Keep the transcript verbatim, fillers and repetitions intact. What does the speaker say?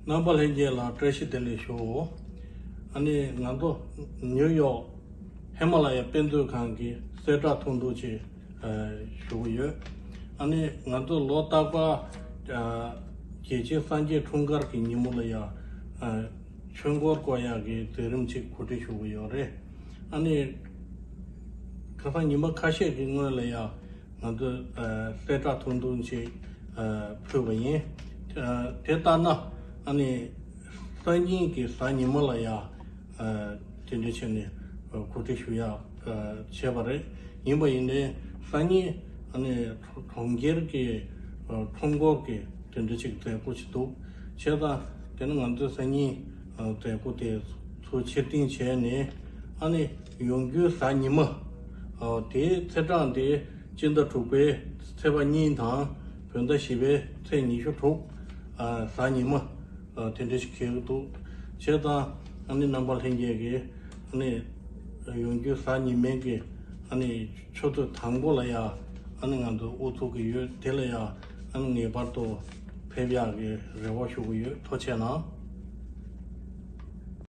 རྣམ་པ་ལྷན་རྒྱས་ལ་བཀྲ་ཤིས་བདེ་ལེགས་ཞུའོ། ཨ་ནི་ང་ཚོ་ནིའུ་ཡོག་ཧི་མ་ལ་ཡ་དཔེ་མཛོད་ཁང་གི་གསལ་བསྒྲགས་ཐུང་ཐུང་ཅིག་ཨ་ཞུ་གི་ཡོད། ཨ་ནི་ང་ཚོ་ལོ་རྟག་པར་ཨ་རྒྱལ་སྤྱིའི་སངས་རྒྱས་འཁྲུངས་སྐར་གྱི་ཉིན་མོ་ལ་ཡ་ཨ་ཆོས་འཁོར་བསྐོར་ཡག་གི་མཛད་རིམ་ཅིག་གོ་སྒྲིག་ཞུ་གི་ཡོད་རེད། ཨ་ནི་ཁ་སང་ཉི་མ་ཁ་ཤས་ཀྱི་སྔོན་ལ་ཡ་ང་ཚོས་ཨ་གསལ་བསྒྲགས་ཐུང་ཐུང་ཅིག་ཨ་ཕུལ་བ་ཡིན། ཨ་དེ་ལྟར་ན་ཨ་ནི་སང་ཉིན་གྱི་གཟའ་ཉི་མ་ལ་ཡ་ཨ་དེ་འདྲ་བྱས་ནས་ཨ་གོ་སྒྲིག་ཞུ་ཡག་ཨ་བྱས་པ་རེད། ཡིན་པ་ཡིན་ནའི་སང་ཉིན་ཨ་ནི་གྲོང་ཁྱེར་གྱི་ཨ་ཁྲོམ་སྐོར་གྱི་དེ་འདྲ་ཅིག་མཛད་སྒོ་ཅིག་འདུག་བྱས་ཙང་དེ་ནི་ང་ཚོས་སང་ཉིན་ཨ་མཛད་སྒོ་དེ་ཚོ་ཕྱིར་འཐེན་བྱས་ནས་ཨ་ནི་ཡོང་རྒྱུའི་གཟའ་ཉི་མ་ཨ་དེའི་ཚེས་གྲངས་དེ་སྤྱི་ཟླ་དྲུག་པའི་ཚེས་པ་གཉིས་དང་བོད་ཟླ་བཞི་པའི་ཚེས་ཉི་ཤུ་དྲུག་ཨ་གཟའ་ཉི་མ་ཨ་དེ་འདྲ་ཞིག་འཁེལ་གྱི་འདུག་བྱས་ཙང་ཨ་ནི་རྣམ་པ་ལྷན་རྒྱས་ཀྱིས་ཨ་ནི་ཡོང་རྒྱུའི་གཟའ་ཉི་མའི་གི་ཨ་ནི་ཆུ་ཚོད་དང་པོ་ལ་ཡ་ཨ་ནི་ང་ཚོ་དབུ་ཚུགས་ཀྱི་ཡོད། དེ་ལ་ཡ་ཨ་ནི་ངེས་པར་དུ་ཕེབས་ཡག་གི་རེ་བ་ཞུ་གི་ཡོད། ཐུགས་རྗེ་གནང་།